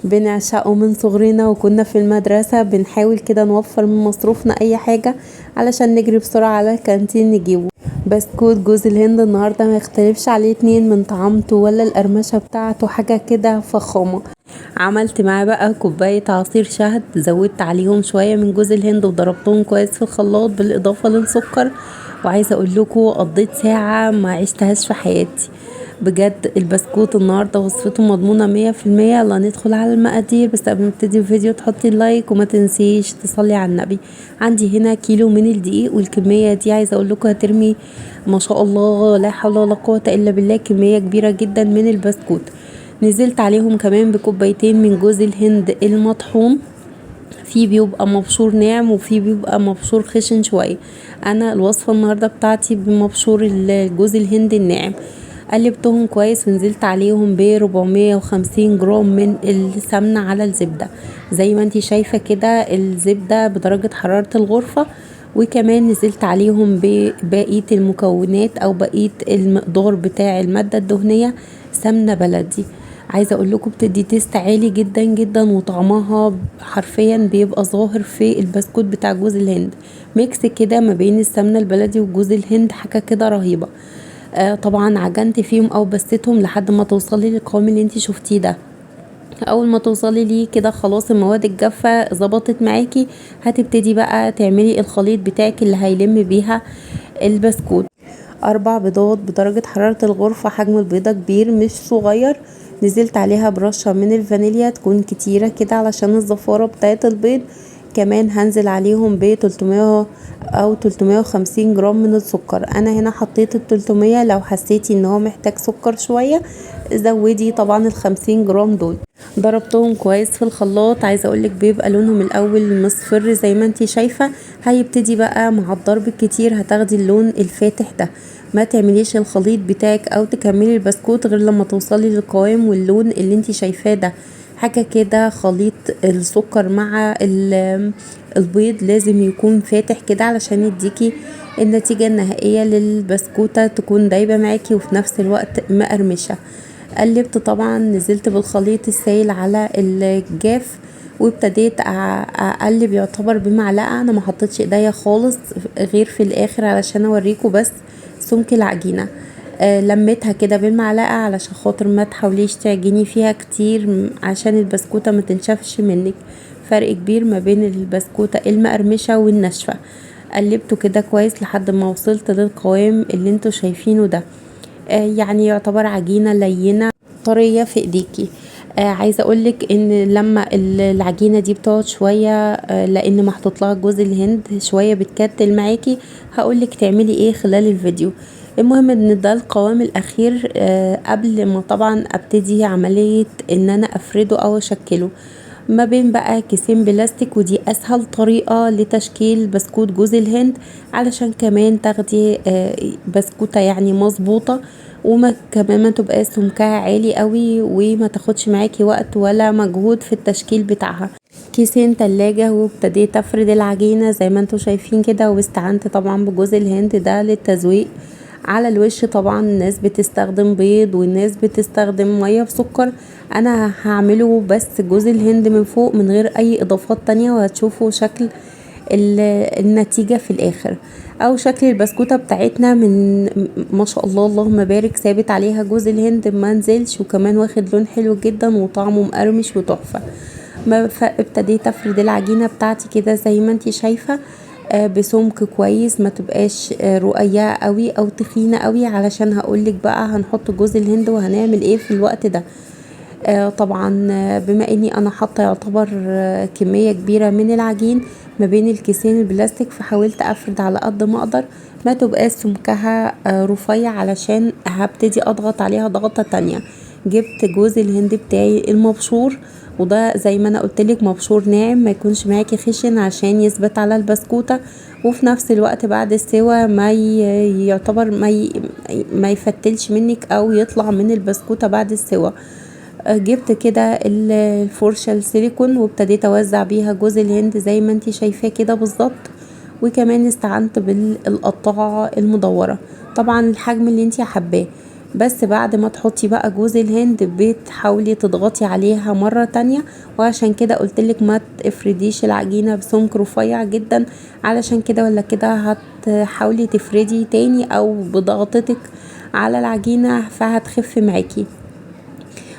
بنعشقه من صغرنا، وكنا في المدرسة بنحاول كده نوفر من مصروفنا اي حاجة علشان نجري بسرعة على الكانتين نجيبه. بسكوت جوز الهند النهاردة ما يختلفش عليه اتنين من طعامته ولا القرمشة بتاعته، حاجة كده فخامة. عملت معاه بقى كوباية عصير شهد، زودت عليهم شوية من جوز الهند وضربتهم كويس في الخلاط بالاضافة للسكر، وعايزة اقول لكم قضيت ساعة ما عشتهاش في حياتي بجد. البسكوت النهاردة وصفته مضمونة 100%. يلا ندخل على المقادير، بس قبل ما نبتدي الفيديو تحطي ال like وما تنسيش تصلي على النبي. عندي هنا كيلو من الدقيق، والكمية دي عايزة اقول لكم هترمي ما شاء الله لا حول ولا قوة الا بالله كمية كبيرة جدا من البسكوت. نزلت عليهم كمان بكوبايتين من جوز الهند المطحون، في بيبقى مبشور ناعم وفي بيبقى مبشور خشن شوية. انا الوصفة النهاردة بتاعتي بمبشور جوز الهند الناعم. قلبتهم كويس ونزلت عليهم ب 450 جرام من السمنة على الزبدة، زي ما انتي شايفة كده الزبدة بدرجة حرارة الغرفة. وكمان نزلت عليهم ببقية المكونات او بقية المقدار بتاع المادة الدهنية سمنة بلدي. عايزة اقول لكم بتدي taste عالي جدا جدا، وطعمها حرفيا بيبقى ظاهر في البسكوت بتاع جوز الهند. mix كده ما بين السمنة البلدي وجوز الهند، حاجة كده رهيبة. طبعا عجنت فيهم او بستهم لحد ما توصلي للقوام اللي انتي شفتيه ده. اول ما توصلي ليه كده خلاص المواد الجافة ظبطت معاكي، هتبتدي بقى تعملي الخليط بتاعك اللي هيلم بيها البسكوت. 4 بيضات بدرجة حرارة الغرفة، حجم البيضة كبير مش صغير. نزلت عليها برشة من الفانيليا تكون كتيرة كده علشان الزفارة بتاعت البيض. كمان هنزل عليهم ب 300 او 350 جرام من السكر. انا هنا حطيت ال 300، لو حسيتي ان هو محتاج سكر شوية زودي طبعا ال 50 جرام دول. ضربتهم كويس في الخلاط، عايزة اقولك بيبقى لونهم الاول مصفر زي ما انتي شايفة. هيبتدي بقى مع الضرب الكتير هتاخدي اللون الفاتح ده. ما تعمليش الخليط بتاعك او تكملي البسكوت غير لما توصلي للقوام واللون اللي انتي شايفاه ده. حاجة كده خليط السكر مع البيض لازم يكون فاتح كده علشان يديكي النتيجة النهائية للبسكوتة تكون دايبة معاكي وفي نفس الوقت مقرمشة. قلبت طبعا، نزلت بالخليط السائل على الجاف وابتديت اقلب يعتبر بمعلقة. انا ما حطيتش ايديا خالص غير في الاخر علشان اوريكم بس سمك العجينة. لميتها كده بالمعلقة علشان خاطر ما تحاوليش تعجني فيها كتير عشان البسكوتة ما تنشفش منك. فرق كبير ما بين البسكوتة المقرمشة والناشفة. قلبته كده كويس لحد ما وصلت للقوام اللي انتوا شايفينه ده. يعني يعتبر عجينة لينة طرية في ايديكي. عايزة اقولك ان لما العجينة دي بتقعد شوية، لان محطوط لها جوز الهند شوية بتكتل معاكي، هقولك تعملي ايه خلال الفيديو. المهم ان ده القوام الاخير، قبل ما طبعا ابتدي عملية ان انا افرده او اشكله ما بين بقى كيسين بلاستيك. ودي اسهل طريقة لتشكيل بسكوت جوز الهند علشان كمان تاخدي بسكوتة مظبوطة، وما كمان ما تبقاش سمكها عالي قوي وما تاخدش معاكي وقت ولا مجهود في التشكيل بتاعها. كيسين تلاجة وابتديت افرد العجينة زي ما انتوا شايفين كده، واستعنت طبعا بجوز الهند ده للتزويق على الوش. طبعا الناس بتستخدم بيض والناس بتستخدم مية بسكر، انا هعمله بس جوز الهند من فوق من غير اي اضافات تانية، وهتشوفوا شكل النتيجة في الاخر او شكل البسكوتة بتاعتنا من ما شاء الله اللهم بارك. ثابت عليها جوز الهند ما نزلش، وكمان واخد لون حلو جدا وطعمه مقرمش وتحفة. ابتديت افرد العجينة بتاعتي كده زي ما انتي شايفة، بسمك كويس، ما تبقاش رقيقة قوي او تخينة قوي، علشان هقولك بقى هنحط جوز الهند وهنعمل ايه في الوقت ده. طبعا، بما اني انا حاطة يعتبر كمية كبيرة من العجين ما بين الكيسين البلاستيك، فحاولت افرد على قد ما اقدر ما تبقاش سمكها رفيع علشان هبتدي اضغط عليها ضغطة تانية. جبت جوز الهند بتاعي المبشور، وده زي ما انا قلتلك مبشور ناعم ما يكونش معاكي خشن عشان يثبت على البسكوتة، وفي نفس الوقت بعد السوا ما يعتبر ما يفتلش منك او يطلع من البسكوتة بعد السوا. جبت كده الفرشة السيليكون وابتديت اوزع بيها جوز الهند زي ما انتي شايفاه كده بالظبط، وكمان استعنت بالقطاعة المدورة، طبعا الحجم اللي انتي حباه. بس بعد ما تحطي بقى جوز الهند بتحاولي تضغطي عليها مرة تانية، وعشان كده قلتلك ما تفرديش العجينة بسمك رفيع جدا، علشان كده ولا كده هتحاولي تفردي تاني او بضغطتك على العجينة فهتخف معاكي.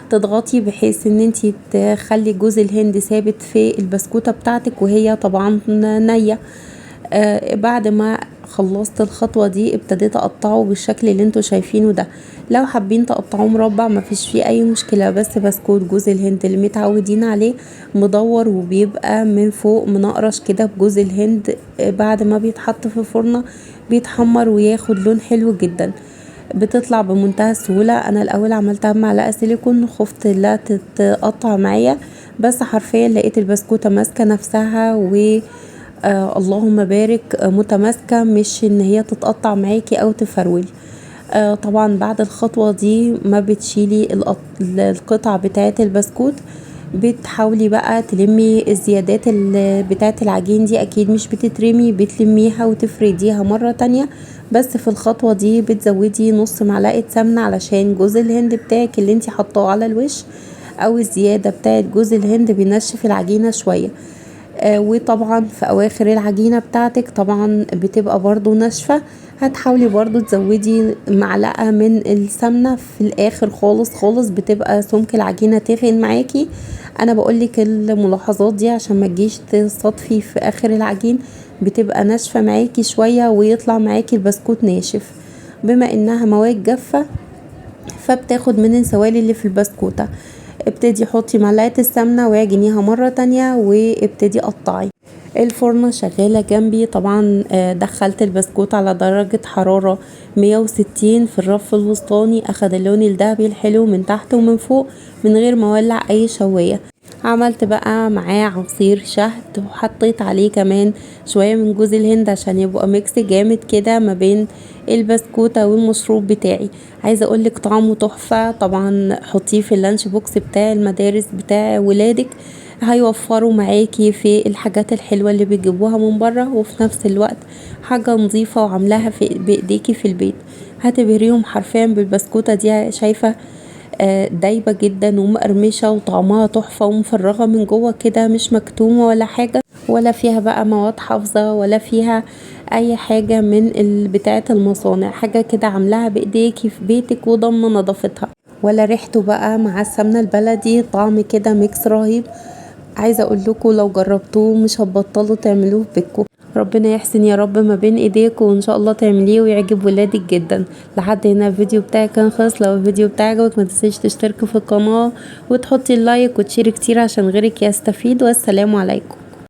تضغطي بحيث ان انتي تخلي جوز الهند ثابت في البسكوتة بتاعتك وهي طبعا نية. بعد ما خلصت الخطوة دي ابتديت اقطعه بالشكل اللي انتوا شايفينه ده. لو حابين تقطعوه مربع مفيش فيه اي مشكلة، بس بسكوت جوز الهند اللي متعودين عليه مدور وبيبقى من فوق منقرش كده بجوز الهند، بعد ما بيتحط في الفرن بيتحمر وياخد لون حلو جدا، بتطلع بمنتهى السهولة. انا الاول عملتها بمعلقة سيليكون، خفت لا تتقطع معايا، بس حرفيا لقيت البسكوتة ماسكة نفسها و اللهم بارك متماسكة، مش ان هي تتقطع معاكي او تفرول. طبعا بعد الخطوة دي ما بتشيلي القطع بتاعة البسكوت، بتحاولي بقى تلمي الزيادات بتاعة العجين دي، اكيد مش بتترمي، بتلميها وتفرديها مرة تانية. بس في الخطوة دي بتزودي نص معلقة سمنة علشان جوز الهند بتاعك اللي انتي حطاه على الوش او الزيادة بتاعة جوز الهند بينشف العجينة شوية. وطبعا في اواخر العجينة بتاعتك طبعا بتبقى برضو ناشفة، هتحاولي برضو تزودي معلقة من السمنة في الاخر خالص خالص، بتبقى سمك العجينة تخن معاكي. انا بقولك الملاحظات دي عشان ما تجيش تصادفي في اخر العجين بتبقى ناشفة معاكي شوية ويطلع معاكي البسكوت ناشف. بما انها مواد جافة فبتاخد من السوائل اللي في البسكوتة. ابتدي حطي معلقة السمنة واعجنيها مرة تانية وابتدي قطعي. الفرن شغالة جنبي طبعا، دخلت البسكوت على درجة حرارة 160 في الرف الوسطاني، اخد اللون الذهبي الحلو من تحت ومن فوق من غير ما اولع اي شواية. عملت بقى معاه عصير شهد وحطيت عليه كمان شوية من جوز الهند عشان يبقى mix جامد كده ما بين البسكوتة والمشروب بتاعي. عايزة اقولك طعمه تحفة. طبعا حطيه في ال lunch box بتاع المدارس بتاع ولادك، هيوفروا معاكي في الحاجات الحلوة اللي بيجيبوها من بره، وفي نفس الوقت حاجة نظيفة وعاملاها بايديكي في البيت. هتبهريهم حرفيا بالبسكوتة دي، شايفة دايبة جدا ومقرمشة وطعمها تحفة ومفرغة من جوه كده، مش مكتومة ولا حاجة، ولا فيها بقى مواد حافظة ولا فيها اي حاجة من بتاعة المصانع، حاجة كده عاملاها بايديكي في بيتك وضامنة نظافتها. ولا ريحته بقى مع السمنة البلدي، طعم كده mix رهيب. عايزة اقول لكم لو جربتوه مش هتبطلوا تعملوه في بيتكم. ربنا يحسن يا رب ما بين ايديكم وان شاء الله تعمليه ويعجب ولادك جدا. لحد هنا الفيديو بتاعي كان خلص. لو الفيديو بتاعي عجبك ما تنسيش تشتركي في القناة وتحطي ال like وتشيري كتير عشان غيرك يستفيد. والسلام عليكم.